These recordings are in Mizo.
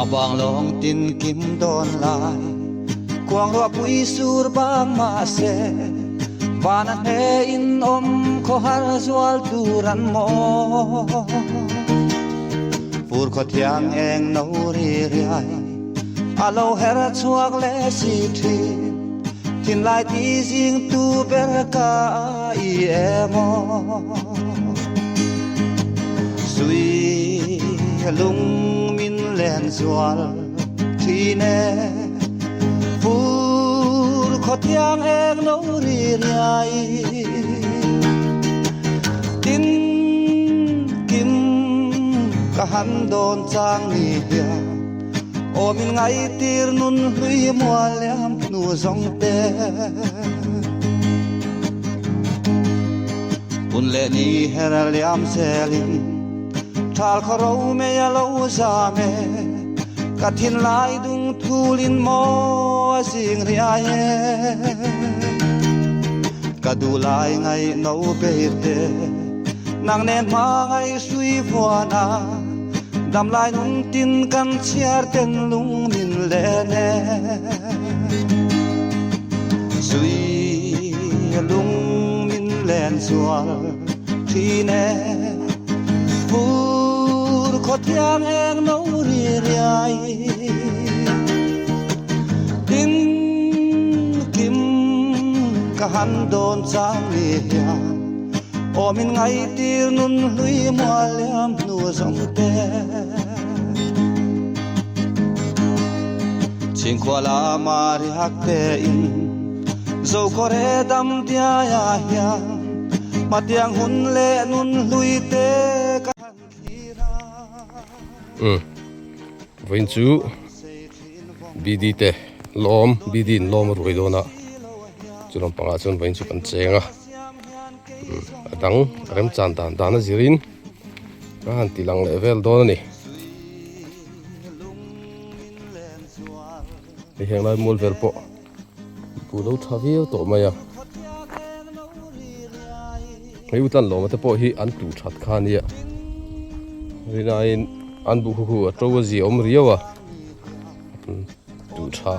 A bang lawng tin kim dawn lai Khuang ruah pui sur bang mah se Van a hne in awm khawhar zual tur an maw Fur khaw thiang eng no ri riai A lo her chhuak leh si thin Thinlai ti zing tu ber ka i em aw Sui lung min len zual thin e Fur khaw thiang eng no ri riai Tin kim ka han dawn chang ni hian Aw min ngaitir nun hlui mual liam hnu zawng te. Hun leh ni her liam zelin thal khaw ro mei a lo zam e, ka thinlai dung thulin maw a zing riai e. Ka duhlai ngaihno ber te nang nen hma ngaihhrui vuan a, Damlai nun tin kan chhiar ten lung min len e. Zui lung min len zual thin e. Fur khaw thiang eng no ri riai. Tin kim ka han dawn chang ni hian. Aw min ngaitir nun hlui mual liam hnu zawng te. Chhingkhua lama riak te in zo khawre dam diai ah hian hmatiang hun leh nun hlui te ka han thlir a. Umm vawiin chu BD te lawm BD in lawm a ruai dawn a chu lampangah chuan vawiin chu kan cheng a. A dang remchan dan dan a zirin ka han ti lang leh vel dawn a ni. Hei heng lai mual vel pawh bu lo tha viau tawh mai a. Hei u tlan lawma te pawh hi an tuh that kha ania. Rinaiin an bu khu khu a to a zia awm riau a. Tuh tha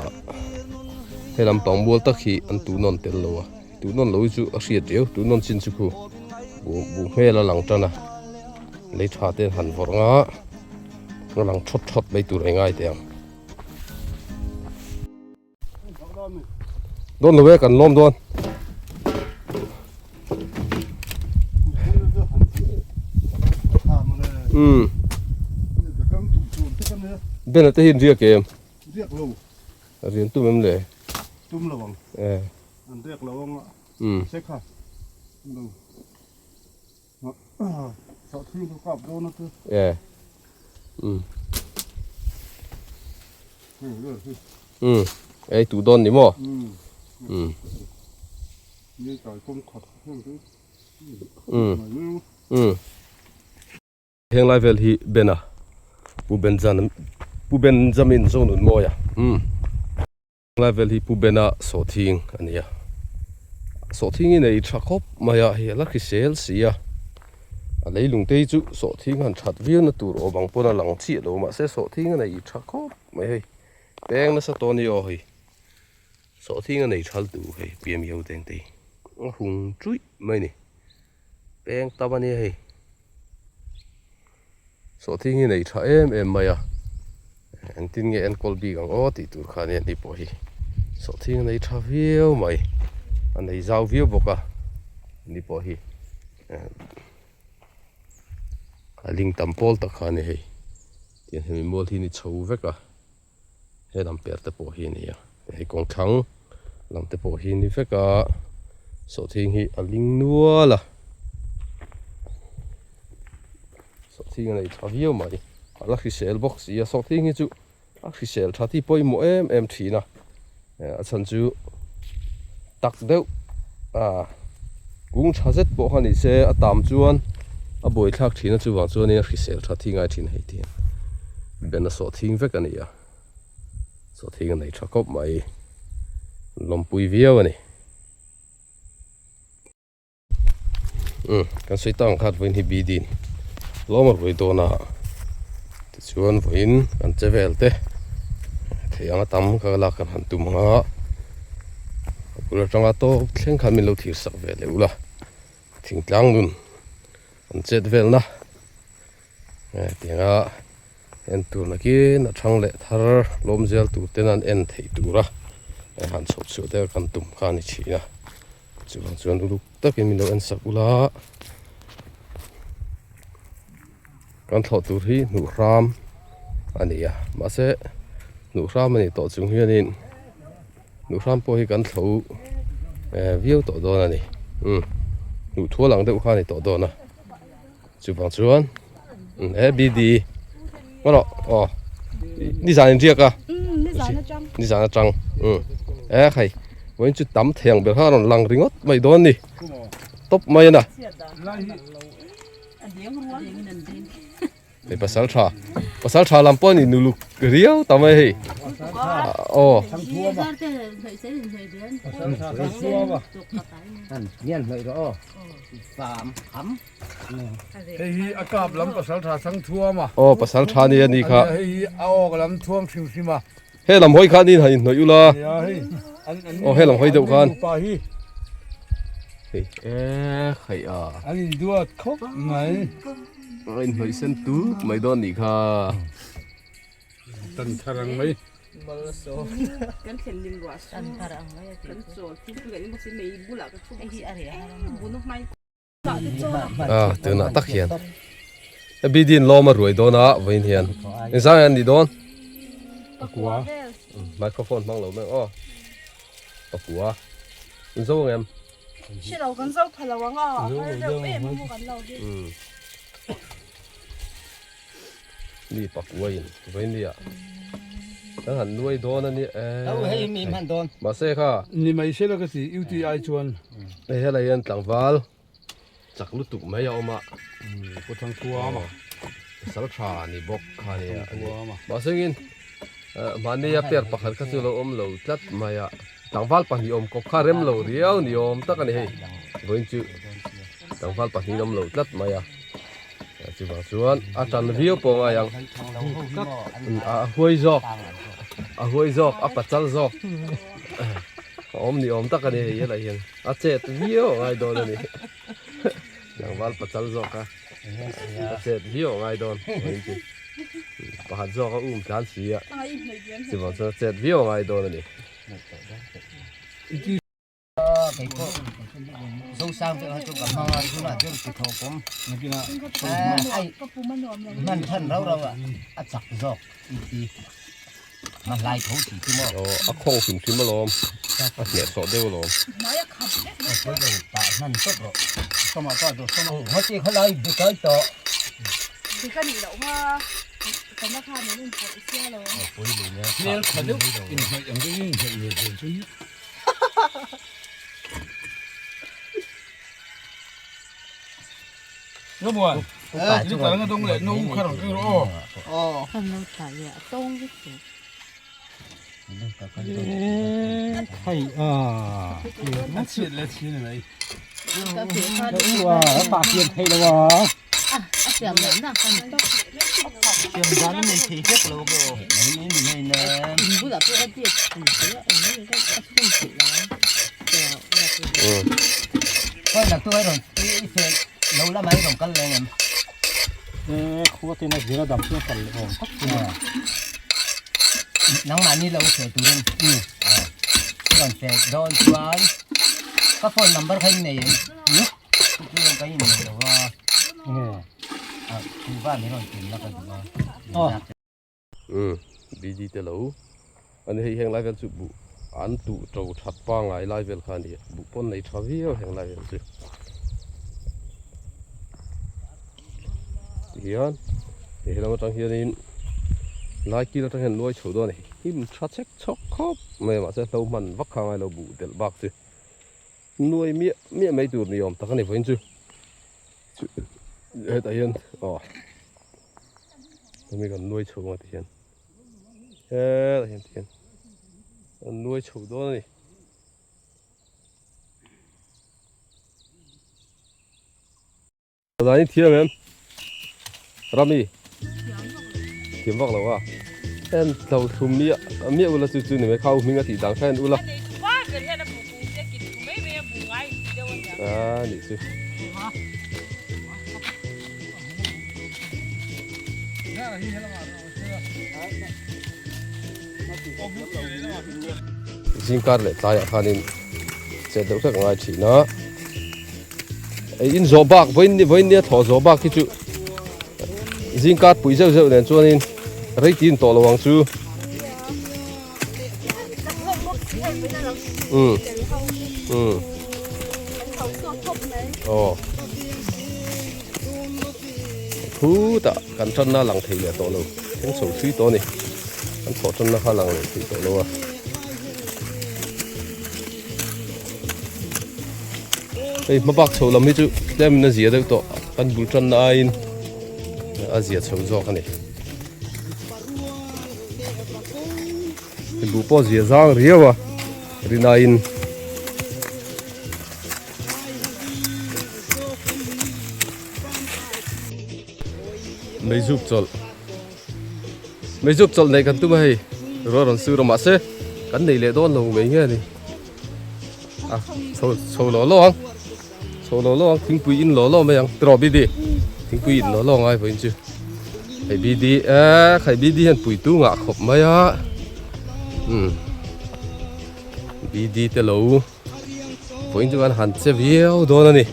he lampang mual tak hi an tuh nawn tel lo a. Tuh nawn lo hi chu a hriat riau tuh nawn chin chu khu buh buh hmel a lang tan a lei tha te an han vawrh ang a a lang thawt thawt mai tur ei ngai teh ang. Dawn lo e kan lawm dawn. Umm. Bena te hi an riak em? Riak lo. A rian tum em le? Tum lo ang. Eh. An riak lo ang a. Umm. Se kha. Lo. Sawh thing chu kap dawn a chu. Eh. Umm. Umm. Ei tu dawn ni maw? Umm. Umm. Ni tai kawng khat heng chu. Umm. Umm. Heng lai vel hi Bena, Pu Benjan, Pu Benjamin Zonunmawia, umm. Heng lai vel hi Pu Bena sawhthing a ni a, sawhthing hi nei tha khawp mai a, hei a la hrisel si a, a leilung te hi chu sawhthing han that viau na tur awm ang pawn a lang chiah lo mahse sawhthing a nei tha khawp mai hei, peng nasa tawh a ni aw hei, sawhthing a nei thal tur hei PMU te ang te hi a hung chuih mai a ni. Peng tam a nia hei. Sawhthing hi nei tha em em mai a. Engtin nge enkawl bik ang aw tih tur kha ania ni pawh hi. Sawhthing a nei tha viau mai. A nei zau viau bawk a ni pawh hi. A ling tam pawl tak kha a ni hei. Tiang hemi mual hi ni chho vek a. He lam per te pawh hi a ni a hei kawng thlang lam te pawh hi a ni vek a sawhthing hi a ling nual a sawhthing a nei tha viau mai a la hrisel bawk si a sawhthing hi chu a hrisel tha tih pawimawh em em thin a a chhan chu tak deuh a kung tha zet pawh kha ni se a tam chuan a buaithlak thin a chuvang chuanin a hrisel tha thi ngai thin hei tiin ben a sawh thing vek a ni a sawh thing a nei tha khawp mai lawmpui viau a ni. Umm kan sawi tak ang khan vawiin hi bidin lawm a ruai dawn a. Tichuan vawiin kan che vel te thei anga tam ka lak kan han tum ang a, a bul atanga tawp thleng khan min lo thlir sak ve leh ula, thingtlang nun an chet velna tianga en tur nakin a thang leh thar lawm zel tur ten an en theih tura han chhawp chhuah te kan tum kha a ni thin a, chuvang chuan uluk takin min lo en sak ula. Kan thlawh tur hi hnuh hram a ni a mahse hnuh hram a ni tawh chung hianin hnuh hram pawh hi kan thlo eh viau tawh dawn a ni umm hnuh thual ang deuh kha a ni tawh dawn a chuvang chuan he b d marawh aw nizan in riak a nizan atang umm e khai vawiin chu tam thei ang ber kha a rawn lang ringawt mai dawn a ni tawp mai a na. Hei pasal tha pasal tha lam pawh a ni nuluk riau ta mai hei aw Hei hi a kap lam pasal tha chang thuam a. Aw pasal tha ni a ni kha. Hei hi a awk lam thuam hrim hrim a. He lam hawi khan in han inhnawih ula. Aw he lam hawi deuh khan. Hei e khaih a. An induat khawp mai. A inhnawih sen tup mai dawn nih kha. Tan thar ang mai. Kan thlen lim ruah su. Kan chawl thil kan in bawk si mei bulah ka thu bawk si. Bun hmai. Ah tunah tak hian bidin lawm a ruai dawn a vawiin hian engzang hian ni dawn pakua microphone hmang lo mai aw pakua in zo ang em hre lo kan zo pha lo ang a har deuh em em kan lo hi mi pakua in vawiin ni ah kan han nuai dawn a ni e hei mi hman dawn mahse kha ni mai se la ka ti UTI chuan hei helai hian tlangval chak lutuk mai a awm a pu Thangthuama pasal tha ni bawk kha a ni a mahse engin mahni a pair pakhat kha chu lo awm lo tlat mai a tlangval pahnih awm kawp kha rem lo riau ni awm tak a ni hei vawiin chu tlangval pahnih an awm lo tlat mai a. Chuvang chuan a tan viau pawh ngai ang a huai zawk a huai zawk a pachal zawk a awm ni awm tak a ni hei helai hian a chet viau a ngai dawn a ni tlangval pachal zawk a a chet viau a ngai dawn pakhat zawk a um tlan si a chuvang chuan a chet viau a ngai dawn a ni. Kei pawh Zosang te kha chu ka hmang a tunah chuan ku tho pawm ai hman than rau rau a a chak zawk i ti hma hlai tho si chu maw aw a khawng hrim hrim alawm a hneh sawh deuh alawm a sawi lo tah hman tawp rawh hawti khawlai bikai tawh bika nih loh kha kana khan an inpawlh sia lo hmel tha deuh inhnawih ang deuhin inhnawih ve zel chu nia. Ka phone number kha in nei em? Chu rawn ka in nei lo va. A chu va mi rawn tin la ka duh a. Umm BD te lo ani hei heng lai vel chu buh an tuh to that pangai lai vel kha a ni a buh pawn nei tha viau heng lai vel chu tihian hei lam atang hianin lai kil atang hian nuai chho dawn a ni hnim tha chek chhawk khawp mai a mahse hlo hman vak kha a ngai lo buh delh bak chu. Nuai miah miah mai tur ni awm tak a ni vawiin chu hetah hian aw hemi kan nuai chho ang ti hian hetah hian ti hian an nuai chho dawn a ni. Zan in thiam em? Rami. thiam vak lo a. En hlo thlum miah miah ula chu chu ni mai kha u hming a tih dan kha en ula. A nei chu pa ber hian a bu kung te kit thu mai mai a bu ngai in ti deuh a nia. A nih chu. Zingkar leh tlaiah khanin chet deuh hlek a ngai thin a. Ei in zawh bak vawiin ni vawiin nia thlawh zawh bak hi chu zingkar pui zeuh zeuh nen chuanin rei tin tawh lo ang chu. Um um aw khutah kan tanna lang thei leh tawh lo thleng chho thui tawh a ni kan thlawh tanna kha lang leh thei tawh lo a. Hei hma bak chho lam hi chu tlem in a zia deuh tawh kan bul tanna aiin a zia chho zawk a ni. Buh pawh zia zang riau a rinaiin meizup chawlh meizup chawlh neih kan tum a hei ruah rawn sur a mahse kan nei leh dawn lo ngei nge a ni a chho chho law law ang chho law law ang thingpui in law law mai ang tiraw bidi thingpui in law law ngai vawiin chu hei bidi eh hei bidi hian puitu ngah khawp mai a umm bidi te lo vawiin chu kan han che viau dawn a ni.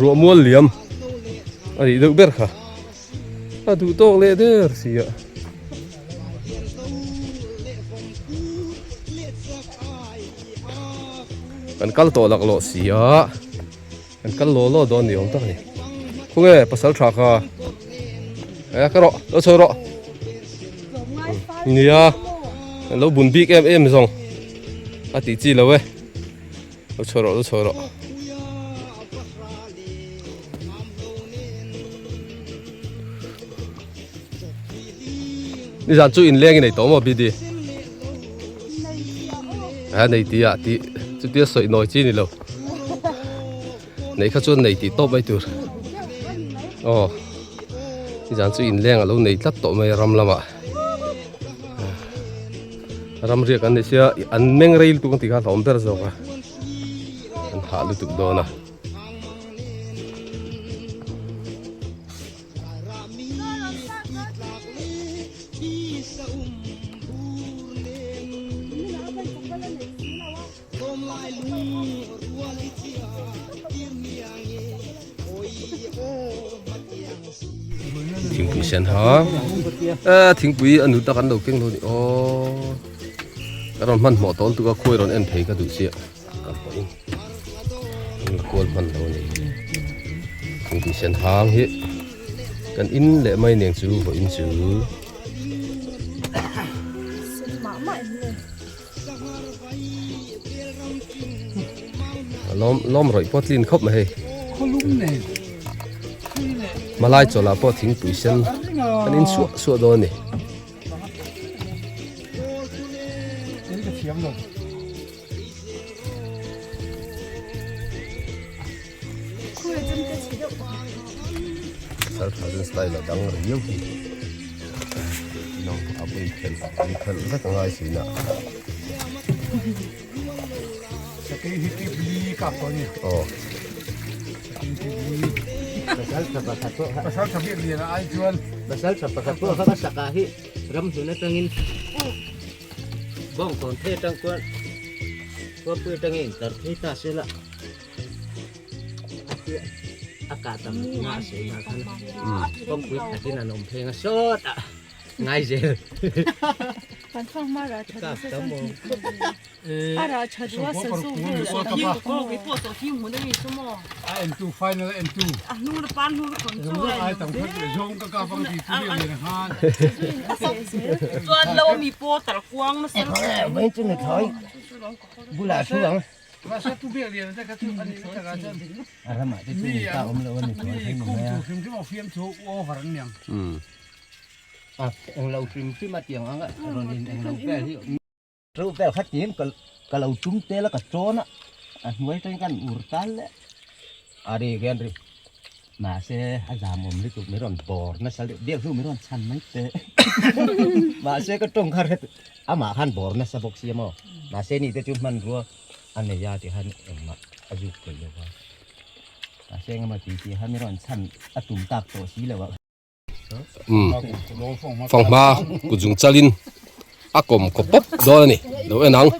Ruah mual liam a nih deuh ber kha a duh tawk leh der si a. Kan kal tawh lak lawh si a kan kal law law dawn ni awm tak a ni. Khawnge pasal tha kha eh ka rawh lo chho rawh nia lo bun bik em em zawng a tih chi lo e. Lo chho rawh, lo chho rawh. Nizan chu inleng i nei tawh maw Bidi? A nei ti a ti chutia sawi nawi chi ni lo. Nei kha chuan nei tih tawp mai tur. Aw. Nizan chu inleng a lo nei tlat tawh mai ram lamah. Ram riak an ni sia an meng rei lutuk ang tih kha a hlauhawm ber zawk a an hah lutuk dawn a. Thingpui sen ha eh thingpui a nut a kan lo keng lo ni aw ka rawn hmanhmawh tawn tuk a khawi rawn en phei ka duh chiah kan pawhin an la kual hman lo a ni thingpui sen hang hi kan in leh mai nen chu vawiin chu. Lawm lawm rawih pawh tlin khawp mai hei. Malai chawlh ah pawh thingpui sen kan in suah suah dawn a ni. Pasal style a dang riau hi a bul phelh an phelh vek a ngai thin a. Aw. A kah tam nga a sawi nghal khan kawngpui khatin an awm pheng a sawt a ngai zel kap tam awm bulah thu ang. A ramah te chu ta awm lo a ni chuan thei ni mai a. A englo hrim hrim a tiang ang a rawn in englo vel hi. Reuh vel kha tiin ka ka lo tum tel a ka chawn a, a hnuai atangin ka han ur tal leh a ri hian ri mahse a zamawm lutuk min rawn bawr nasa deuh biak hnu min rawn chhan mai teh mahse ka tawng kha hret amah khan bawr nasa bawk sia maw mahse ni te chu hmanrua a nei a tikhan engmah a zuk theih lo va mahse engemaw ti tih khan min rawn chhan a tum tak tawh si lo a. Fanghma kut zung chalin a kawm kawp pawp dawn a ni lo en ang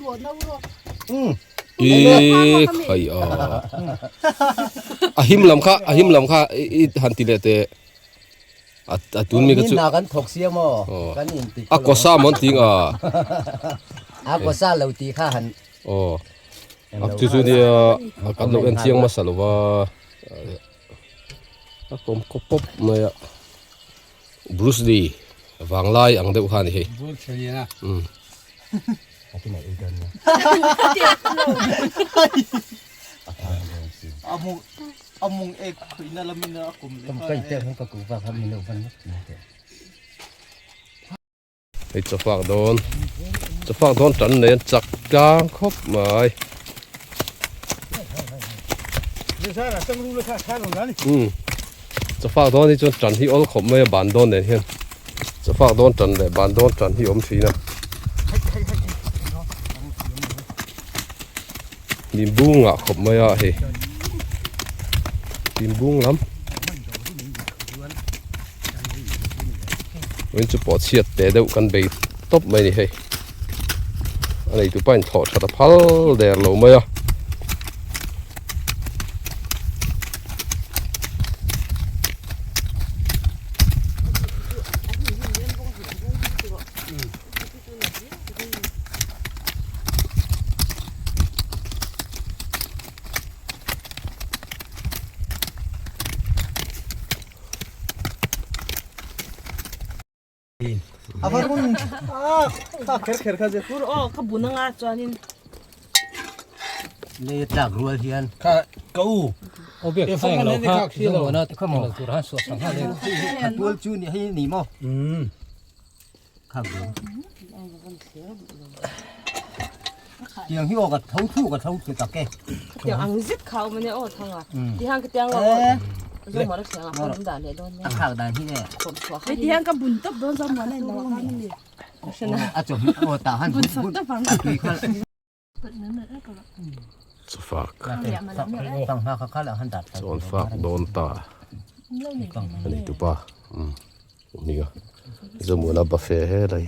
i khai a a him lam kha a him lam kha i han ti leh teh a tun mi kha chu kan thawk sia maw kan in ti a kawsa maw an ti ang a a kawsa lo ti kha han aw a chu chu nia kan lo en chiang hmasa lo va. A kawm kawp pawp mai a Bruce Lee vanglai ang deuh kha a ni hei. Bruce Lee a. Umm. Amung ek khuina lamina a kum leh kha. Hei chawfak dawn chawfak dawn tan nei an chak tlang khawp mai umm chawfak dawn hi chuan tan hi awl khawp mai a ban dawn nen hian chawfak dawn tan leh ban dawn tan hi a awm thin a limbu ngah khawp mai a hei limbu lam in chu pawh chhiat teh deuh kan bei tawp mai a ni hei a nei tupa in thlawh that a phal der lo mai a. Lei tlak rual hian kha ka u e fang lo kha kha tual chu ni hei ni maw kha bu tiang hi aw ka tho thu ka tho thu tak e tiang ang zet kha awm ania aw thanga tiang ka tiang lo zo mara thlang a phone dan leh dawn a khak dan hi e hei tiang ka bun tawp dawn zo mara in lo khan ni a chawm aw ta han bun bun tui kha Chawfak chuan fak dawn ta a ni tupa umm nia Zamuna buffet helai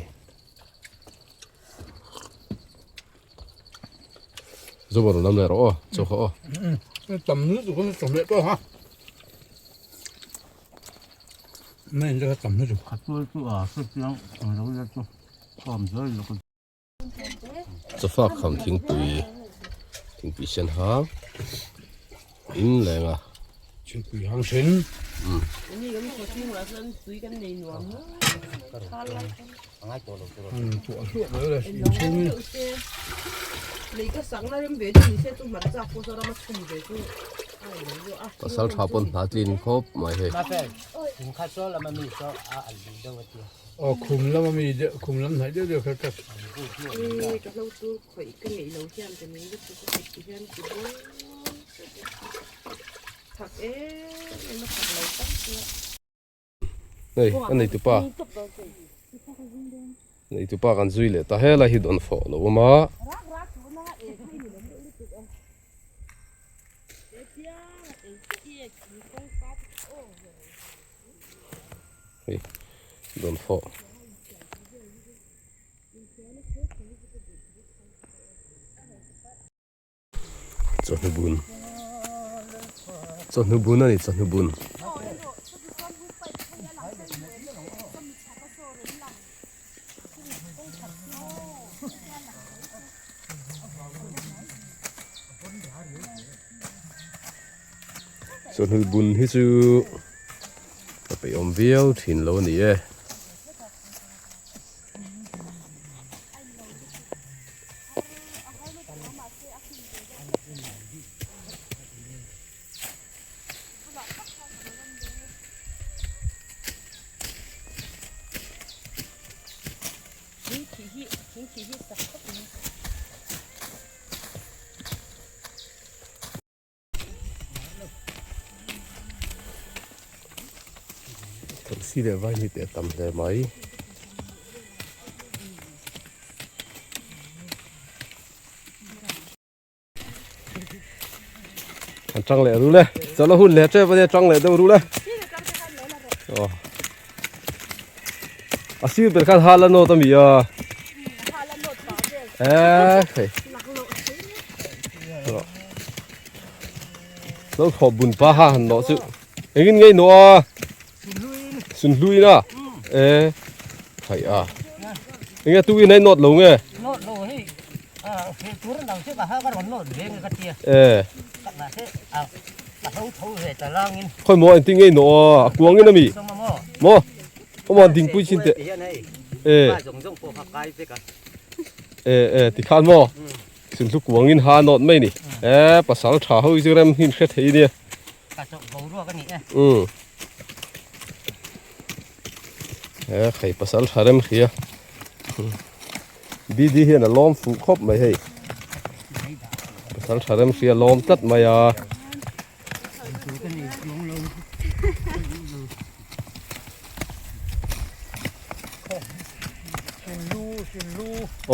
Zamuna lam leh rawh aw chaw kha aw. Tam lutuk a tam leh tawh ha mai in te kha tam lutuk. Chawfak kham thingpui thingpui sen hang in leng a. Thingpui hang sen. Pasal tha pawn hna tlin khawp mai hei. Aw khum lama mi deuh khum lam hnaih deuh deuh kha ka Ka hlo chu khawih ka ngeih lo hian ka ning lutuk a hei ti hian ti bawk thak em em a thak lo tak chu Hei a nei tupa nei tupa kan zui leh ta helai hi dawn fawh lo awm a. Hei dawn fawh. Chawhnu bun chawhnu bun a ni chawhnu bun. Chawhnu bun hi chu a peih awm viau thin lo a ni e. Thawhsi leh vaimit a tam hle mai. An tang leh ru le chawlh a hun leh tep ania tang leh deuh ru le aw a sir ber khan hal a nawt a mi a eh hei lo thawh bun pa ha han nawh chu engin ngei nawh a sunhluin a eh khai a enge tuin a nawt lo nge nawt lo hei a hrilh tur an dang chu ka ha ka rawn nawt ve nge ka tia eh ka na se a ka hlo tho ve ta langin khawi maw engtin ngei nawh a a kuang in ami maw awm dingpui chin teh eh eh eh tikhan maw sunhlu kuang in ha nawt mai ni eh pasal tha ho hi chu rem hin hre thei nia Ka chawh boruak a ni e. Umm. He khai pasal tha rem hria. BD hian a lawm fuh khawp mai hei. Pasal tha rem hria lawm tlat mai a.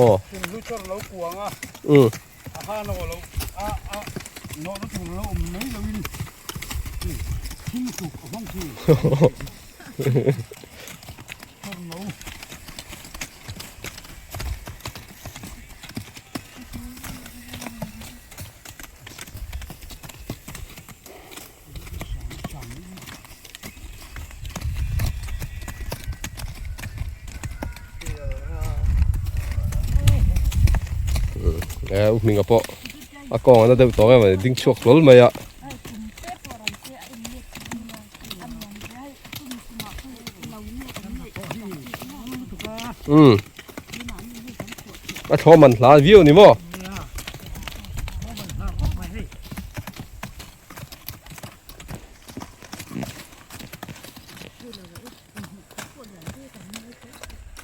Aw. Umm. A ha lo lo a a nawh na tur lo awm mai lo in thing tuk a hmang thin. Thar no. Eh, u hminga pawh a kawng ana deuh tawng em a ding chhuak hlawl mai a. Um a thlawh man hla viau ni maw?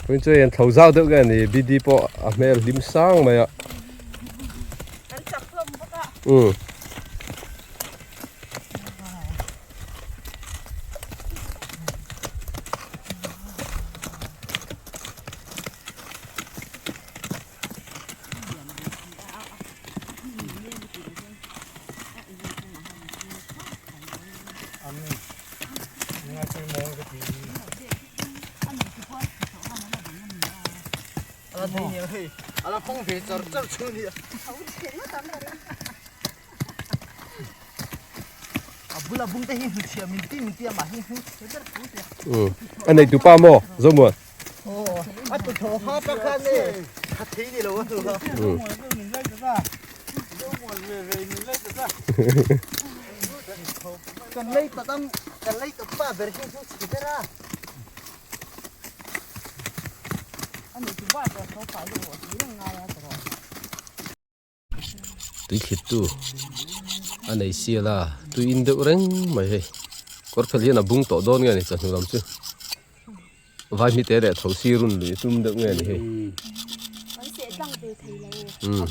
Tuin chu hian tho zau deuh nge ni BD pawh a hmel hlim sang mai a. Um. A nei tu pa maw Zomuan? Tui thlit tu a nei sial a tui in deuh reng mai hei kawr phel hian a bung tawh dawn nge ni chawhnu lam chu vai hmite leh tho si run lui a tum deuh nge ni hei umm.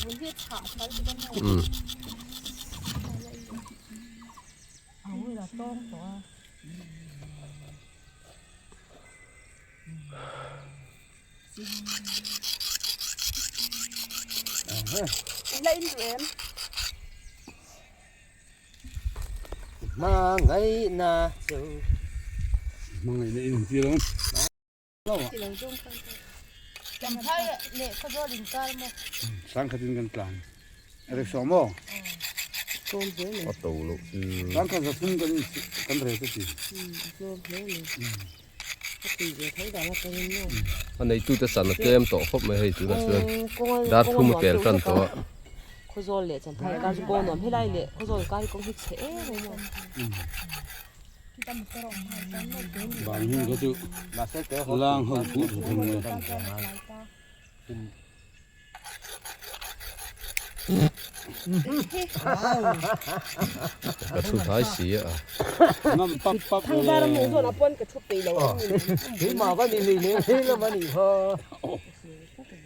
Hmangaihna chu Hmangaihna in ang tir ang. Sangkhat in kan tlang. Rickshaw maw? A to loh chu. Sangkhat zathum kan kan rel ka ti. A neitute chan a tlem tawh khawp mai hei tunah chuan dar thum a kel tan tawh a. Khawzawl leh Champhai kar chu kawng nuam helai leh Khawzawl kar hi kawng hi chhe em em a. Ban hun kha chu lang ho phuh thu thung mai. Ka thu hlai si a. Ngam pap pap Thang var a mung zawn ah pawn ka thu peih lo a ni. Keimah va ni hlei leng hlei lo a nih kha.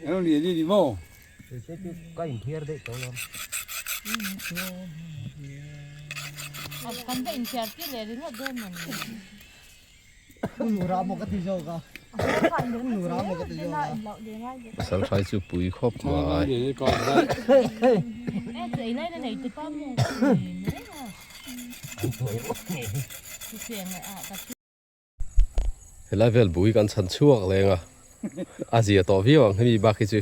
Eng ni ni ni maw? Chu chu ka inthiar daih tawh lo. Kan va inthiar tir leh ringawt dawn maw ni? Pasal hrai chu pui khawp mai. Helai vel bui kan chhan chhuak leng a, a zia tawh viau ang hemi bak hi chu.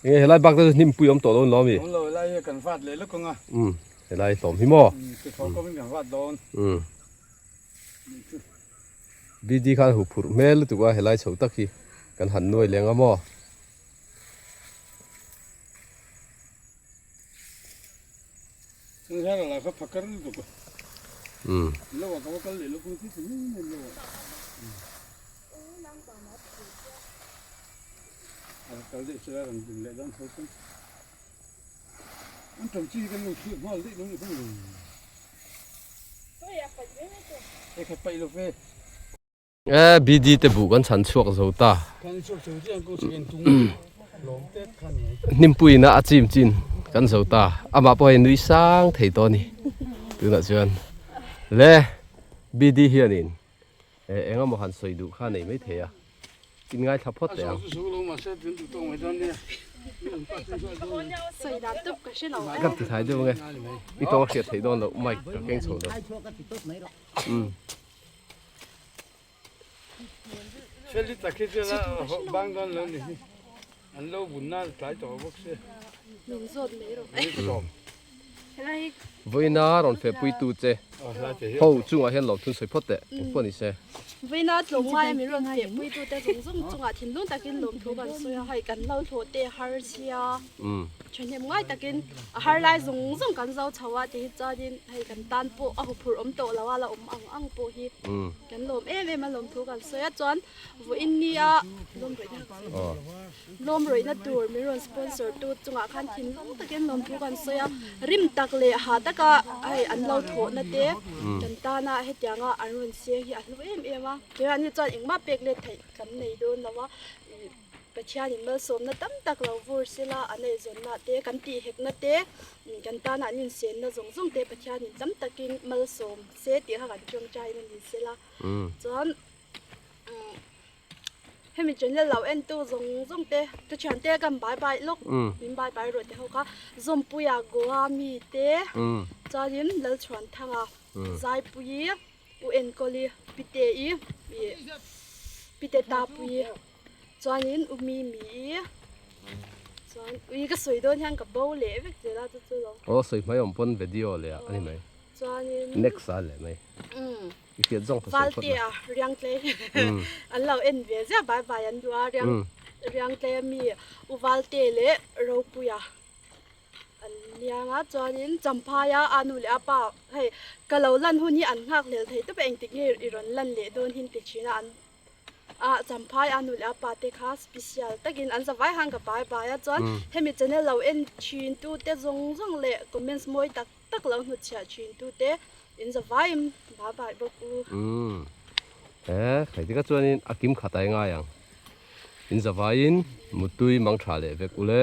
Enge helai bak te chu hnim pui awm tawh lo ni lo mi? Awm lo, helai hi kan vat leh lawk ang a. Umm helai hlawm hi maw? Umm ti thaw kawmin kan vat dawn. Umm BD khan hu phurh hmel lutuk a helai chho tak hi kan han nuai leng a maw? Umm. E BD te buh kan chhan chhuak zo ta. Hnimpui na a chim chin kan zo ta. Amah pawh hei nui sang thei tawh a ni. Tunah chuan le BD hianin e eng emaw han sawi duh kha a nei mai thei a. In ngaithla phawt teh ang. Kan ti thai deuh ange. I tawng a hriat theih dawn loh mic ka keng chho lo. Umm. Feli tak hi chuan a bang dawn lo ni hi. An lo bun na tlai tawh bawk se. Lung zawt mai rawh. Vawiina rawn feh pui tu che. Ho chungah hian lawmthun sawi phawt teh eng pawh ni se. Vawiina tlawmngai a min rawn feh pui tu te zawng zawng chungah thinlung takin lawmthu kan sawi a, hei kan lo hlawh te har sia. Thahnem ngai takin a har lai zawng zawng kan zo chho a ti hi chuanin hei kan tan pawh a huphurh awm tawh lo a la awm ang ang pawh hi kan lawm em em a lawmthu kan sawi a chuan vawiin nia lawm rawih na lawm rawihna tur min rawn sponsor tu chungah khan thinlung takin lawmthu kan sawi a rim tak leh ha taka hei an lo thawhna te kan tana hetianga an rawn seng hi a hlu em em a keimahni chuan engmah pek let theih kan nei dawn lo a. Pathianin malsawmna tam tak lo vur sela a neihzawnna te, kan tihhekna te, kan tana an insenna zawng zawng te Pathianin tam takin malsawm se tih kha kan tawngtaina ni sela. Chuan hemi channel lo entu zawng zawng te, ka thiante kan bai bai lawk, min bai bai rawh ti ho kha, Zawmpuia Goa mi te, chuanin Lalchhuanthanga Zaipuii, U Enkawli, Pite-i, Pite Tapuii. Chuanin u mi mi i chuan ui ka sawi dawn hian ka bo leh vek zel a chu chu lo. Aw sawi hmai awm pawn video leh ah a ni mai. Chuanin Next ah leh mai. I hriat zawng kha sawi phawt la. Valtea Riangtlei an lo en ve ziah bai bai an duh a Riang Riangtlei ami u Valte leh Ropuia an niang a chuanin Champhaia a nu leh a pa hei ka lo lan hun hi an nghak hlel thei tawp a engtik nge i rawn lan leh dawn hin ti thin a an Ah Champhai a nu leh a pa te kha special takin an zavai khan ka bai bai a chuan hemi channel lo en thin tu te zawng zawng leh comments mawi tak tak lo hnutchhiah thin tu te in zavai in bai bai bawk u. Umm he khai tika chuanin a kim khat ai ngai ang in zavaiin mutui mang tha leh vek ule.